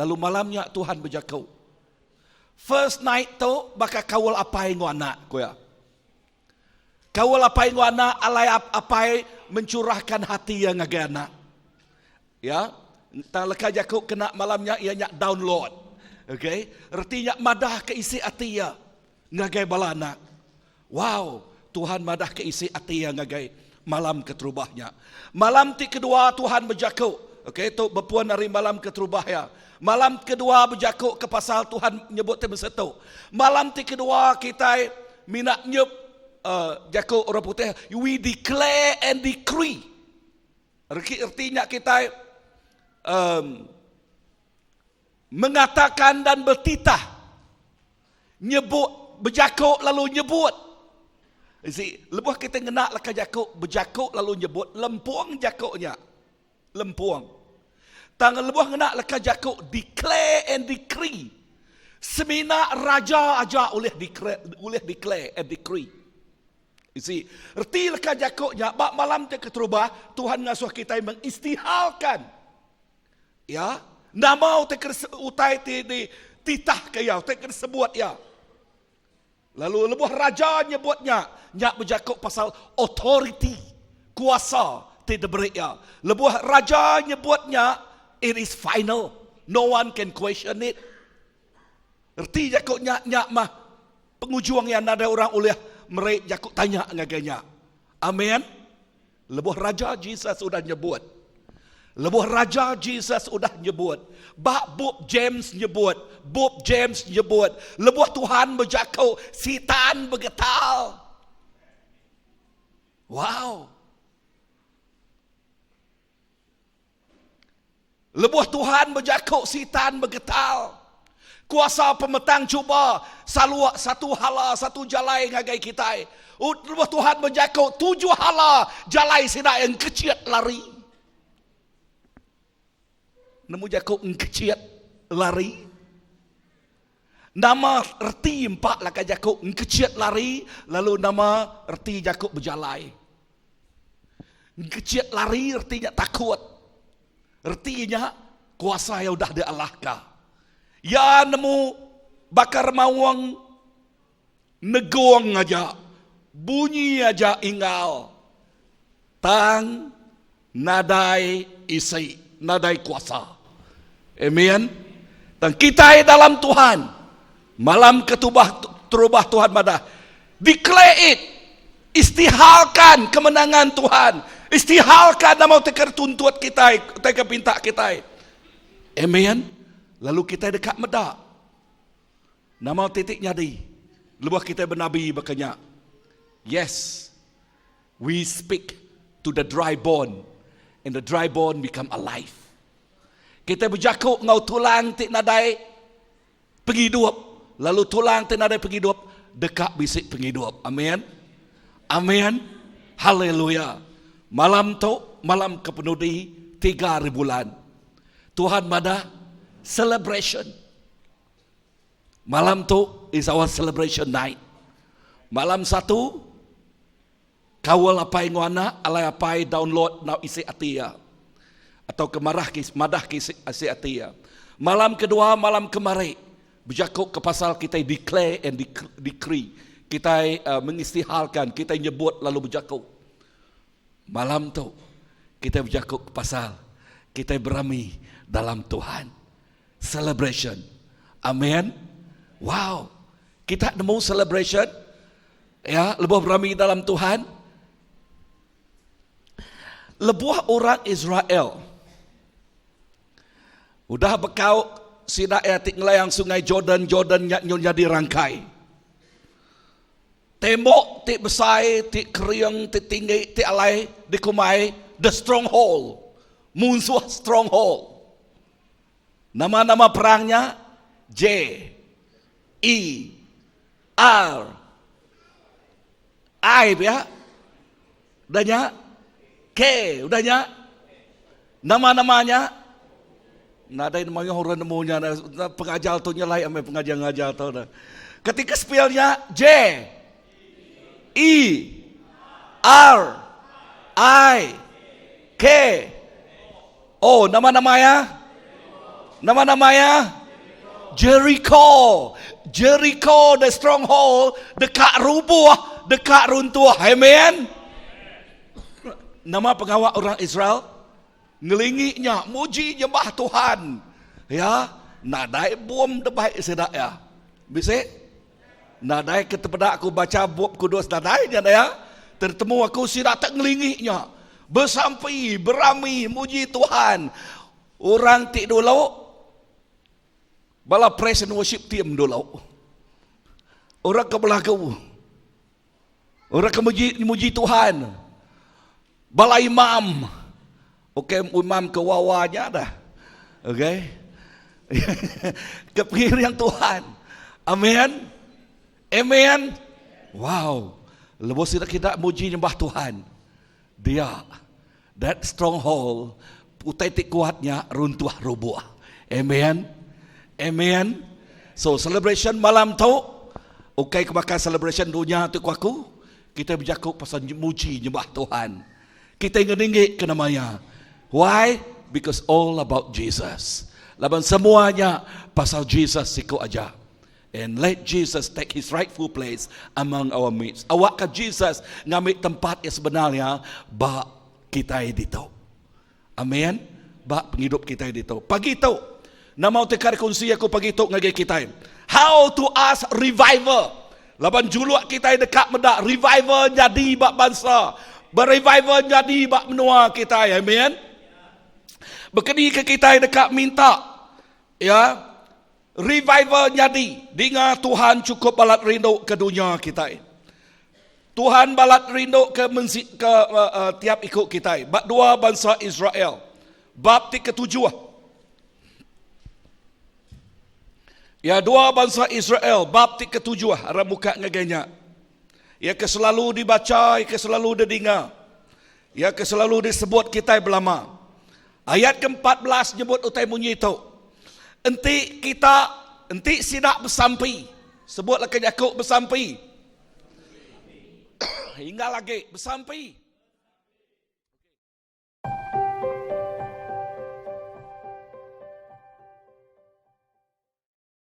Lalu malam nya Tuhan bejaku. First night tu baka kaul apai enggau anak, ku iya. Kaul apai enggau anak alai apai mencurahkan hati iya ngagai anak. Ya, tang leka jaku kena malam nya iya nya download. Okey, reti nya madah ke isi ati iya ngagai bala anak. Wow, Tuhan madah ke isi ati iya ngagai malam keterubah nya. Malam ti kedua Tuhan bejaku. Okey, tu bepun ari malam keterubah iya. Malam kedua bejaku ke pasal Tuhan nyebut ti mesetu. Malam ti kedua kitai mina nyep uh, jaku orang putih we declare and decree. Reti reti nya kitai um, mengatakan dan bertitah nyebut bejaku lalu nyebut. See, lebuh kita ngena leka jaku bejaku lalu nyebut lempung jaku nya. Lempung. Tang lebuh ngena leka jaku declare and decree. Semina raja aja ulih declare, ulih declare and decree. You see, reti leka jaku nya ba malam ti keterubah Tuhan ngasuh kitai mengistihalkan ya nama utai ke utai ti dititahka iya, utai ke disebut iya. Lalu lebuh raja nyebut nya, nya bejaku pasal authority, kuasa ti diberi iya. Lebuh raja nyebut nya, it is final. No one can question it. Reti jaku nya nya mah pengujung iya nadai orang ulih meri jaku tanya ngagai nya. Amen. Lebuh Raja Jesus udah nyebut. Lebuh Raja Jesus udah nyebut. Ba bup James nyebut. Bup James nyebut. Lebuh Tuhan bejaku, sitan begetal. Wow. Lebuh Tuhan bejaku, sitan begetal. Kuasa pemetang cuba saluk satu hala satu jalai ngagai kitai. Lebuh Tuhan bejaku, tujuh hala jalai sida yang kecit lari. Nemu jaku engkecit lari. Nama reti empa laka jaku engkecit lari lalu nama reti jaku bejalai. Engkecit lari reti nya takut. Reti nya kuasa iya udah dialahka. Iya nemu baka remaung negung aja, bunyi aja inggal tang nadai isi, nadai kuasa. Amen. Tang kitai dalam Tuhan, malam ketubah terubah Tuhan madah, declare it, istihalkan kemenangan Tuhan, istihalkan nama utai ke tuntut kitai, utai ke pinta kitai. Amen. Lalu kitai deka meda nama utai ti nyadi lebuh kitai benabi baka nya. Yes. We speak to the dry bone and the dry bone become alive. Kita bejaku enggau tulang ti nadai pengidup lalu tulang ti nadai pengidup deka bisi pengidup. Amin. Amin. Haleluya. Malam tu malam kepenudi tiga hari bulan. Tuhan madah celebration. Malam tu is our celebration night. Malam satu kaul apai enggau anak alai apai download enggau isi ati iya atau ke marah ke madah ke isi, isi ati iya. Malam kedua malam kemari bejaku ke pasal kitai declare and decree. Kitai uh, mengistiharkan, kitai nyebut lalu bejaku. Malam tu kitai bejaku ke pasal kitai berami dalam Tuhan. Celebration. Amen. Wow. Kita nemu celebration. Ya, lebuh berami dalam Tuhan. Lebuh orang Israel udah bekau sida iya ti ngelayang sungai Jordan, Jordan nya nyun nyadi rangkai. Tembok ti besai, ti kering, ti tinggi, ti alai dikumbai the stronghold. Munsuh stronghold. Nama-nama perang nya J E R I pia. Udah nya K udah nya nama-nama nya nadai mayuh orang nemu nya pengajar tu nyelai amai pengajar ngajar tu dah. Ketika spell nya J E R I K O nama-nama ya? Nama nama iya? Jericho. Jericho the stronghold deka rubuh, deka runtuh. Amen. Nama pengawa orang Israel? Ngelingi nya muji nyembah Tuhan. Ya, nadai bom debai sida ya. Bisi? Nadai ke tepeda aku bacha Bup Kudus nadai nya daya. Tertemu aku sida te ngelingi nya. Besampi, berami, muji Tuhan. Orang ti dulu bala praise and worship team dulu. Orang ke belagu. Orang ke muji, muji Tuhan. Bala imam. Okey, imam ke wawa nya dah. Okey. ke pengiring Tuhan. Amin. Amen. Wow. Lebuh sida kita muji nyembah Tuhan. Dia that stronghold utai ti kuat nya runtuh rubuh. Amen. Amen. So celebration malam tu ukai ke baka celebration dunya tu ku aku. Kita bejaku pasal muji nyembah Tuhan. Kita ngeninggi ke nama iya. Why? Because all about Jesus. Laban semua nya pasal Jesus siku aja. And let Jesus take his rightful place among our midst. Awakka Jesus ngambi tempat iya sebenar iya ba kitai ditu. Amen. Ba pengidup kitai ditu. Pagi tu, nama utai ka dikunsi aku pagi tu ngagai kitai. How to ask revival. Laban juluk kitai deka meda revival nyadi ba bansa. Berevival nyadi ba menua kitai. Amen. Bekeni ke kitai deka minta ya Revival nyadi dinga Tuhan chukup balat rindu ke dunya kitai. Tuhan balat rindu ke mensi ke uh, uh, tiap iku kitai. Ba dua bansa Israel. Bab ti ketujuh. Ya dua bansa Israel bab ti ketujuh arah muka ngagai nya. Ya ke selalu dibaca, ya ke selalu didinga. Ya ke selalu disebut kitai belama. Ayat ke-14 nyebut utai munyi tu. Enti kita, enti sida besampi, sebut leka jaku besampi. Hingga lagi besampi.